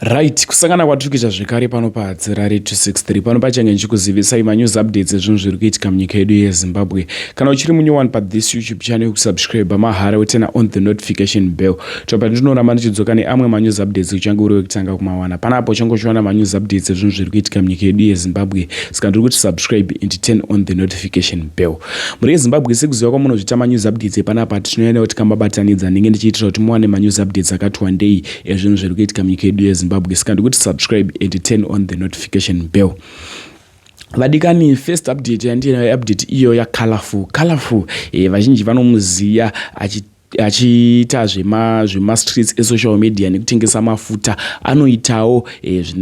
Right, kusangana kwatiri kuita zvekare pano paHadzirare 263 pano pachange ndichikuzivisai manews updates ezvinhu zviri kuitika munyika yedu yeZimbabwe. Kana uchiri munew one pathis YouTube channel, kusubscribe mahara wotena on the notification bell. Topa ndinoramba ndichidzoka neamwe manews updates uchange uri wekutanga kumawana. Panapo uchange uchiwana manews updates ezvinhu zviri kuitika munyika yedu yeZimbabwe. Saka ndiri kuti subscribe and turn on the notification bell. Mhuri yeZimbabwe, sekuziva kwamunozviita, manews updates epanapa tinouya kuti kambabatanidza ndinge ndichiitira kuti muwane manews updates akati wandei ezvinhu zviri kuitika munyika yedu yeZimbabwe. Saka ndikuti subscribe and turn on the notification bell. Vadikani, first update yandinayo, update iyo yaColorful. Colorful, vazhinji vanomuziva achiita zvemastreets esocial media nekutengesa mafuta. Anoitawo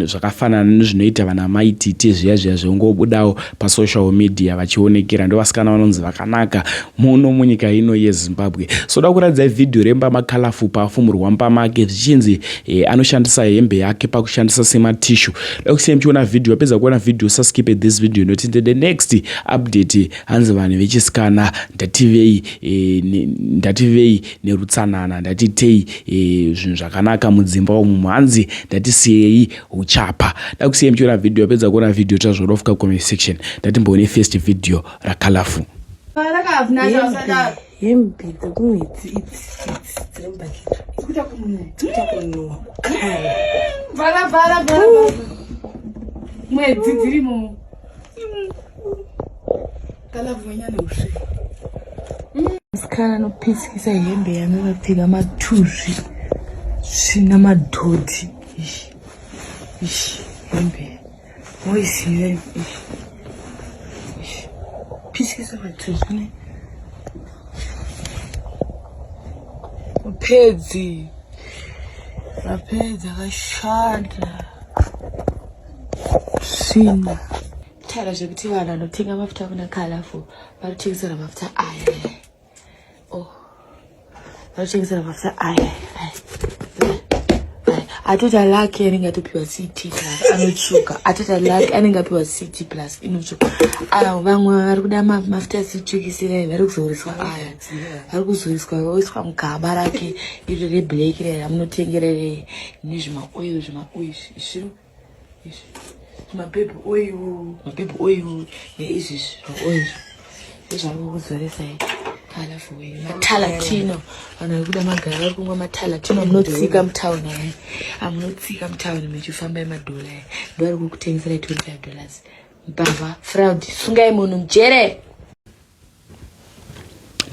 zvakafanana nezvinoita vana Maititi zviya zviya, zvongobudawo pasocial media vachionekera. Ndo vasikana vanonzi vakanaka muno munyika ino yeZimbabwe. So da kuratidzai vhidhiyo remba maColorful paafumurwa mba make zvichinzi anoshandisa hembe yake pakushandisa sematissue. Da kusiyai muchiona vhidhiyo. Apedza kuona vhidhiyo, saskipe this video noti the next update. Hanzi vanhu vechisikana, ndativei ndativei nerutsanana, ndatitei zvinhu zvakanaka mudzimba umu. Hanzi ndatisiyei uchapa. Da kusiyai muchiona vhidhiyo. Apedza kuona vhidhiyo, tazvorofika comment section. Ndatimboone first vhidhiyo raColorful. Hembe dzekumwedzi idzi, idzi dziri mubhaketi, dzikuita kunhuhwa kukara. Vhara, vhara, vhara, mwedzi dzirimo. Kalavhunya neusve. Musikana anopisikisa hembe yanakapfeka matuzvi, svina, madhodhi. Ishi, ishi, hembe moiziva ishi, ishi, pisikisa matuzvi ne mapedzi, mapedzi akashanda, svina. Taura zvekuti vanhu vanotenga mafuta kuna Colorful vanotengesera mafuta aya. Oh, vanotengesera mafuta aya aya. Atota lake anenge atopiwa CT plus anotsvuka. Atota lake anenge apiwa CT plus inotsvuka. Aya vamwe vari kuda mafuta asitsvukisira, vari kuzoriswa aya, vari kuzoriswa oiswa mugaba rake iri reblack rere ramunotengerere nezvimaoil, zvimaoil izvi, izvi mababy oil, mababy oil neizvi zvimaoil ezvari kuzoresai. Colorful matalatino, vanhu vari kuda magara vari kumwa matalatino. Munotsika mutauni aya, amunotsika mutauni muchifamba emadhola aya, ndo vari kukutengeserai $25. Mbavha, fraud, sungai munhu mujere.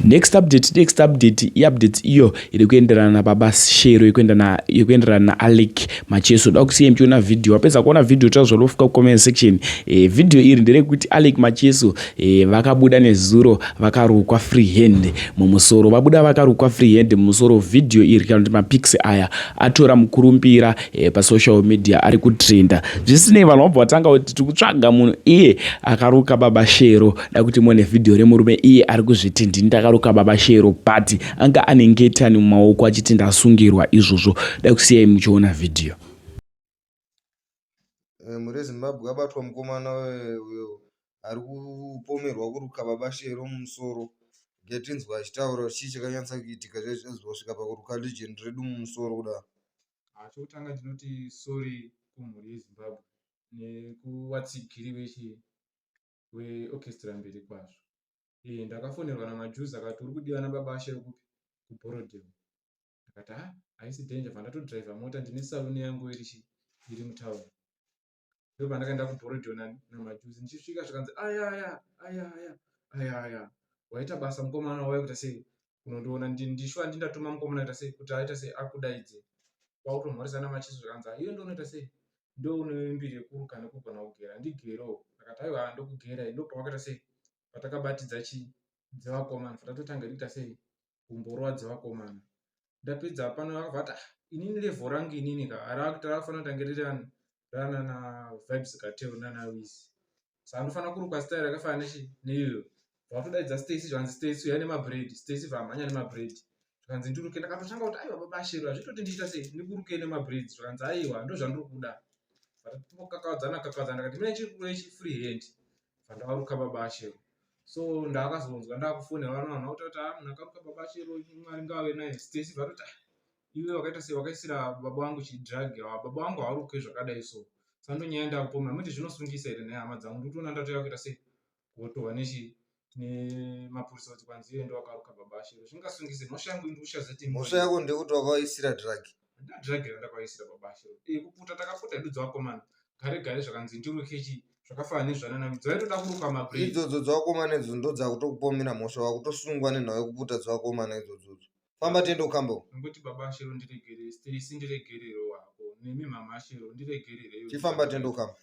Next update, next update, iupdate iyo iri kuenderana nababa Shero, iri kuenderana naAlick Macheso. Da kusiyai muchiona vhidhiyo. Wapedza kuona vhidhiyo, tazvorofika kucomment section. Vhidhiyo iri nderekuti Alick Macheso vakabuda nezuro vakarukwa free hand mumusoro. Vabuda vakarukwa free hand mumusoro. Vhidhiyo iri, kana kuti mapics aya, atora mukurumbira pasocial media, ari kutrenda. Zvisinei, vanhu vabva vatanga kuti tiri kutsvaga munhu iye akaruka baba Shero. Da kuti muone vhidhiyo remurume iye ari kuzviti ndini ndakaruka baba Shero, but anga ane ngetani mumaoko achiti ndasungirwa izvozvo. Da kusiyai muchiona vhidhiyo. Mhuri yeZimbabwe, abatwa mukomana uyo ari kupomerwa kuruka baba Shero mumusoro. Ngetinzwa achitaura chii chakanyatsa kuitika kusvika pakuruka legend redu mumusoro kudaro. Chokutanga ndinoti sorry kumhuri yeZimbabwe nekuvatsigiri veshe veorchestra mberi kwazvo. Ndakafonerwa namajuzi akati uri kudiwa nababa Shero kupi? KuBorrowdale. Ndakati ha, haisi danger, bva ndatodhiraivha mota, ndine saluni yangu iri chi iri mutauni. Ndopandakaenda kuBorrowdale namajuzi. Ndichisvika zvikanzi, ayaya, ayaya, ayaya, waita basa mukomana, wauya kuita sei kunondiona? Ndishwa ndindatuma mukomana kuita sei kuti aita sei akudaidze. Kwakutomhoresana Macheso, zvikanzi iwe ndounoita sei, ndoune mbiri yekuruka nekugona kugera, ndigerewo. Akati aiwa, ndokugera. Ndopawakaita sei patakabatidza chi dzevakomana, patatotanga kuita sei kumborova dzevakomana. Ndapedza pano akabva ati, "Ah, inini level rangu inini ka rakufanira kutange riri ranana Vybz Kartel nana Wiz, saka ndofanira kurukwa style yakafanana nechi neiyoyo." Vatodaidza Stacy, zvanzi, "Stacy, uya nemabraid." Stacy vamhanya nemabraid, zvikanzi ndiruke. Ndakatotanga kuti aiwa, baba Shero, hazvitoti ndichiita sei ndikurukei nemabraids. Zvikanzi aiwa, ndo zvandiri kuda. Kakawadzana kakawadzana, ndakati mine chiri free hand, vandavaruka baba Shero. So ndakazonzwa ndakufonera vanhu, vanhu vakuti kuti ah, munhu akaruka baba Shero, Mwari ngave naye. Stacy vatoti, "Ah, Iwe wakaita sei wakaisira baba vangu chidrug baba vangu havarukwe zvakadai so. Sando nyaya ndakupomera muti zvinosungisa here nhai hama dzangu ndikutoona ndatoya kuita sei kutohwa nechi nemapurisa kuti kwanzi iwe ndowakaruka baba ashero zvingasungise mhosva yangu ndikushaza mhosva yako ndekuti wakaisira drug Handina drug randakaisira baba Shero. Eh, kuputa takaputa hedu dzevakomana. Gare gare zvakanzi ndiruke chi zvakafanana nezvanana dzaitoda kuruka mabraid. Idzodzo dzevakomana idzo ndodzakutokupomera mhosva wakutosungwa nenhau yekuputa dzevakomana idzodzodzo. Famba tiende kukamba uko. Ndokuti baba Shero ndiregere, Stacy ndiregererewo hako. Nemi mama Shero ndiregererewo. Chifamba tiende kukamba.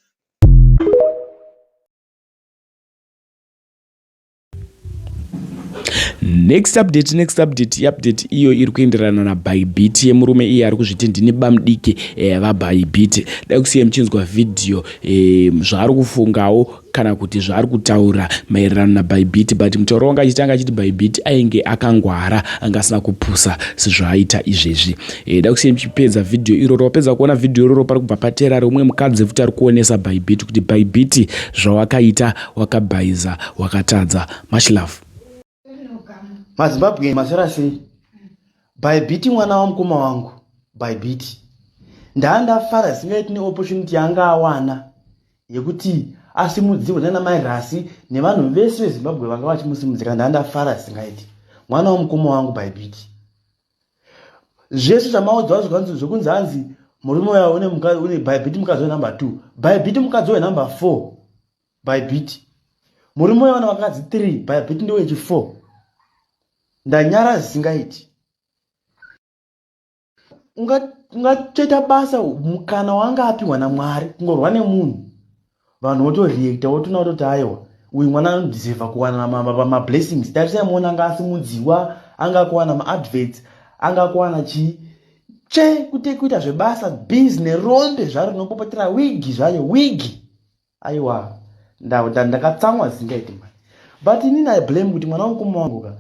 Next update, next update, update iyo iri kuenderana naBybit yemurume iye ari kuzviti ndini bamudiki eh, vaBybit. Dai kusiye muchinzwa vhidhiyo eh, zvaari kufungawo kana kuti zvaari kutaura maererano naBybit, but mutauro wanga achitanga achiti Bybit ainge akangwara anga asina kupusa sezvaaita izvezvi. Eh, da kusiye muchipedza vhidhiyo iroro. Wapedza kuona vhidhiyo iroro pari kubva patera rimwe mukadzi futi ari kuonesa Bybit kuti Bybit zvawakaita wakabhaiza wakatadza. Much love. Mazimbabwe maswera sei? Bybit mwana wamukoma wangu Bybit. Ndandafara zvisingaiti neopportunity yanga awana yekuti asimudzirwe nana mai Rasi nevanhu vese veZimbabwe vanga vachimusimudzira ndandafara zvisingaiti. Mwana wamukoma wangu Bybit. Zvese zvamaudzwa zvikanzi zvekunzi hanzi murume uya une mukadzi une Bybit mukadzi wenumber 2. Bybit mukadzi wenumber 4. By beat. Murume uyo ane vakadzi 3 by beat ndewechi 4. Ndanyara zvisingaiti. Ungatoita basa mukana wanga apiwa naMwari kungorwa nemunhu. Vanhu votoreacta votoona vototi aiwa uyu mwana anodeserva kuwana mablessings. Tarisai muona anga asimudziwa, anga akuwana maadverts, anga akuwana chii. Tsve kuti kuita zvebasa busy nerombe zvaro rinopopotera wigi zvayo wigi. Aiwa ndakatsamwa zvisingaiti mani but inini i blame kuti mwana wemukoma wangu ka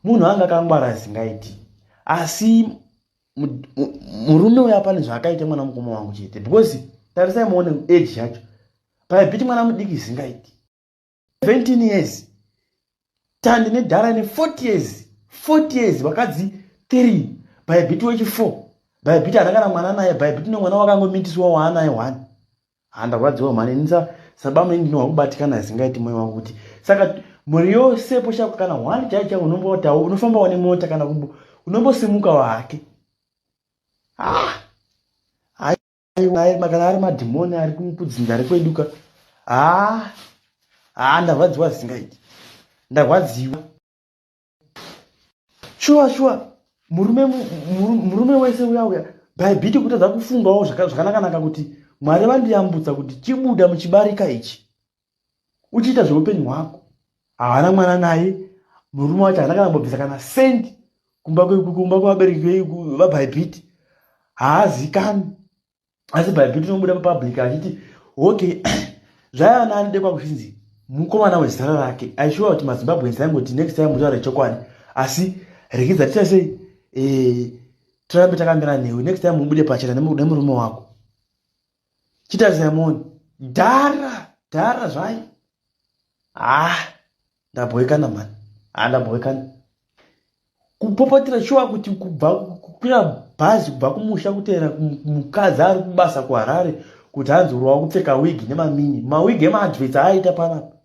munhu anga akangwara zvisingaiti asi murume uya pane zvaakaita mwana mukoma wangu chete because tarisai muone age yacho paibhiti mwana mudiki zvisingaiti 17 years tandi nedhara ine 40 years 40 years vakadzi 3 bhaibhiti wechi 4 bhaibhiti haana kana mwana naye bhaibhiti nemwana wakangomitiswa waanaye one handarwadziwa mhani ini sabamuni ndinohwa kubatikana zvingaiti moyo wangu kuti saka mhuri yose poshaka kana one chai chai unombotawo unofambawo nemota kana kumbo unombosimuka wake ah kana ari madhimoni ari kudzinza rekwedu ka haa haa ndarwadziwa zvisingaiti ndarwadziwa shuwa shuwa murume murume wese uya uya bhaibhiti kutadza kufungawo zvakanakanaka kuti mwari vandiyambutsa kuti chibuda muchibarika ichi uchiita zveupenyu hwako haana mwana naye murume wacho haana kana kumbobvisa kana sendi kumba kumba kwevabereki vabhaibhiti haazikanwi asi bhaibhiti unobuda papublic achiti okay zvaiva nani dekwa kuchinzi mukomana wezita rake aishuwa kuti mazimbabweans aingoti next time mutaure chokwadi asi regedza tiita sei eh, tirambe takamira newe next time ubude pachena nemurume wako chita simon dhara dhara zvayo ah ndabhoekana mani ah ndabhoekana kupopotera shuwa kuti kubva kukwira bhazi kubva kumusha kuteera mukadzi ari kubasa kuharare kuti hanzi uri wakupfeka wigi nemamini mawigi emaadverts aaita panapa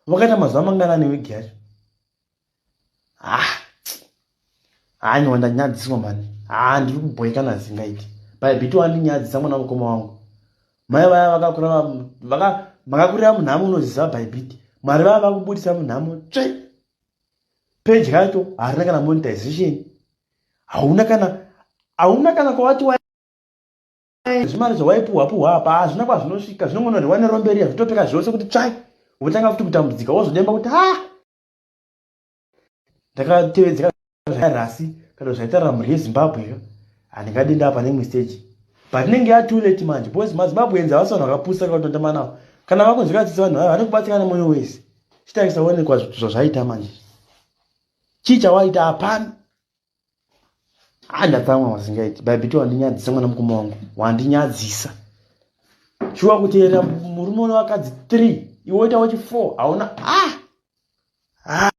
vakaita mazuva mangana newigi yacho ah hanyiwa ndanyadziswa mani haa ndiri kubhoekana zingaiti bhaibhiti wandinyadzisa mwana mukoma wangu mai vaya vakakura makakurira munhamo unoziva bhaibhiti mwari vaya vakubudisa munhamo tsve page yacho harina kana monetization hauna kana hauna kana kwawati zvimari zvawaipuhwa puhwa apa hazvina kwazvinosvika zvinongonoryiwa nerombe riya zvitopera zvose kuti tsvai wotanga futi kutambudzika wozodemba kuti ha ndakatevedzera zvairasi kana zvaitaura mhuri yezimbabwe ka handingadi ndapa neimwe stage but inenge yatoo late manje because mazimbabweans havasi vanhu vakapusa kautotamba navo kana vakunzwira tsitsi vanhu vaya vanokubatsira nemwoyo wese chitarisa uone zvazvaita manje chii chawaita hapana handatsamwa wasingaiti bhaibhiti wandinyadzisa mwana mukoma wangu wandinyadzisa shuwa kuteerera murume une vakadzi 3 iwe woita wechi 4 hauna ah, ah.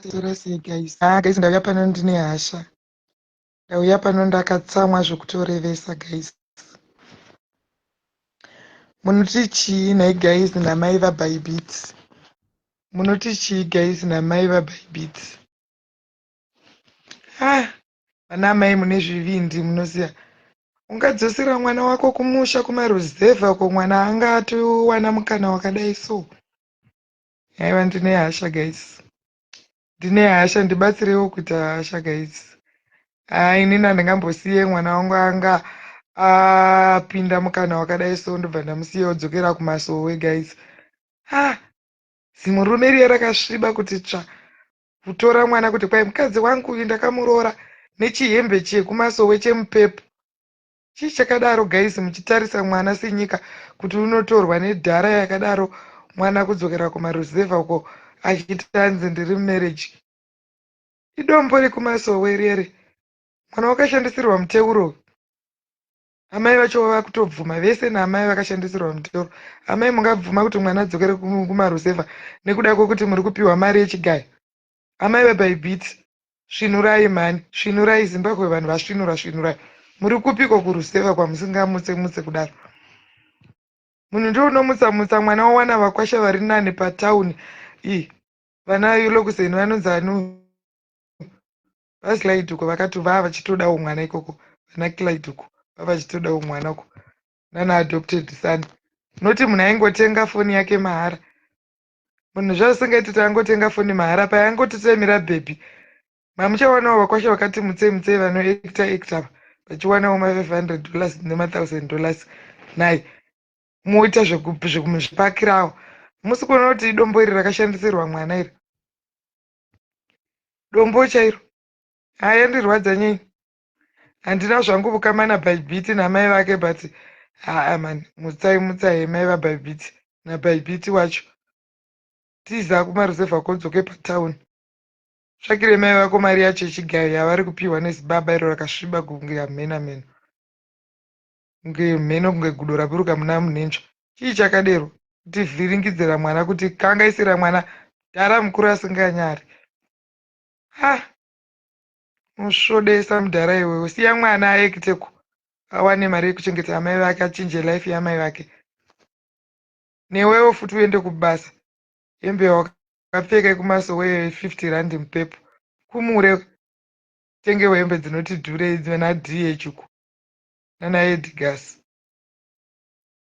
Sora sei guys? Ah guys, ndauya pano ndine hasha. Ndauya pano ndakatsamwa zvekutorevesa guys. Munoti chii nhai guys namai vaBybit? Munoti chii guys namai vaBybit? Ah, vana amai mune zvivindi munoziva. Ungadzosera mwana wako kumusha kumaruzevha uko mwana anga atowana mukana wakadai so. Aiwa ndine hasha guys. Ndine hasha ndibatsirewo kuita hasha guys. Ah, inini handingambosiye mwana wangu anga apinda mukana wakadai so ndobva ndamusiya odzokera kumasowe guys. Ah, zimurume riya rakasviba kuti tsva kutora mwana kuti kwai mukadzi wangu uyu ndakamuroora nechihembe chekumasowe chemupepo. Chii chakadaro guys muchitarisa mwana senyika kuti unotorwa nedhara yakadaro mwana kudzokera kumaruzevha uko achiti anzi ndiri mumarriage. Idombo rekumasowe rere. Mwana wakashandisirwa muteuro. Amai vacho vakutobvuma vese naamai vakashandisirwa muteuro. Amai mungabvuma kuti mwana adzokere kumaruzevha nekuda kwekuti muri kupiwa mari yechigayo. Amai vaBybit svinurai mhani svinurai Zimbabwe vanhu vasvinura svinurai. Muri kupiko kuruzevha kwamusingamutse mutse kudaro. Munhu ndiye unomutsa mutsa mwana wowana vakwasha vari nani patauni. Ii vana Lokuseni vanonzi ani vaClyde uko vakati vava vachitodawo mwana ikoko. Vana Clyde uko vava vachitodawo mwana uko. Nana adopted son. Noti munhu aingotenga foni yake mahara. Munhu zvasingaiti kuti angotenga foni mahara payangotitemera bhebhi. Mamuchawanawo vakwasha vakati mutsei mutsei vanoacta acta vachiwanawo ma500 dollars nema1000 dollars nai moita zvekumuzvipakirawo musi kuona kuti idombo iri rakashandisirwa mwana iri dombo chairo haya ndirwadza nyei handina zvangu vukama naBybit namai vake but haa mani mutsai mutsai mai vaBybit naBybit wacho tiza kumaruzevha kodzoke patauni tsvakire mai vako mari yacho yechigayo yavari kupiwa nezibaba iro rakasviba kunge mhena mheno kunge mheno kunge gudo raburuka muna munhenzva chii chakadero kutivhiringidzira mwana kuti kangaisira mwana dhara mukuru asinganyari ha musvodesa mudhara iwewe siya mwana aekiteko awane mari yekuchengeta amai vake achinje life yamai vake newewo futi uende kubasa hembe wakapfeka yekumasowe 50 rand mupepo kumure tengewo hembe dzinoti dhurei dzina dh uko nana Edgars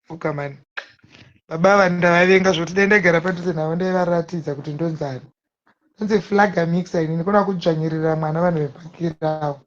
ukamani baba ava ndavavenga zvokuti dai ndagara padhuze navo ndaivaratidza kuti ndonzani ndonzi flaga mixer inini kuda kudzvanyirira mwana vanhu vepakirawo.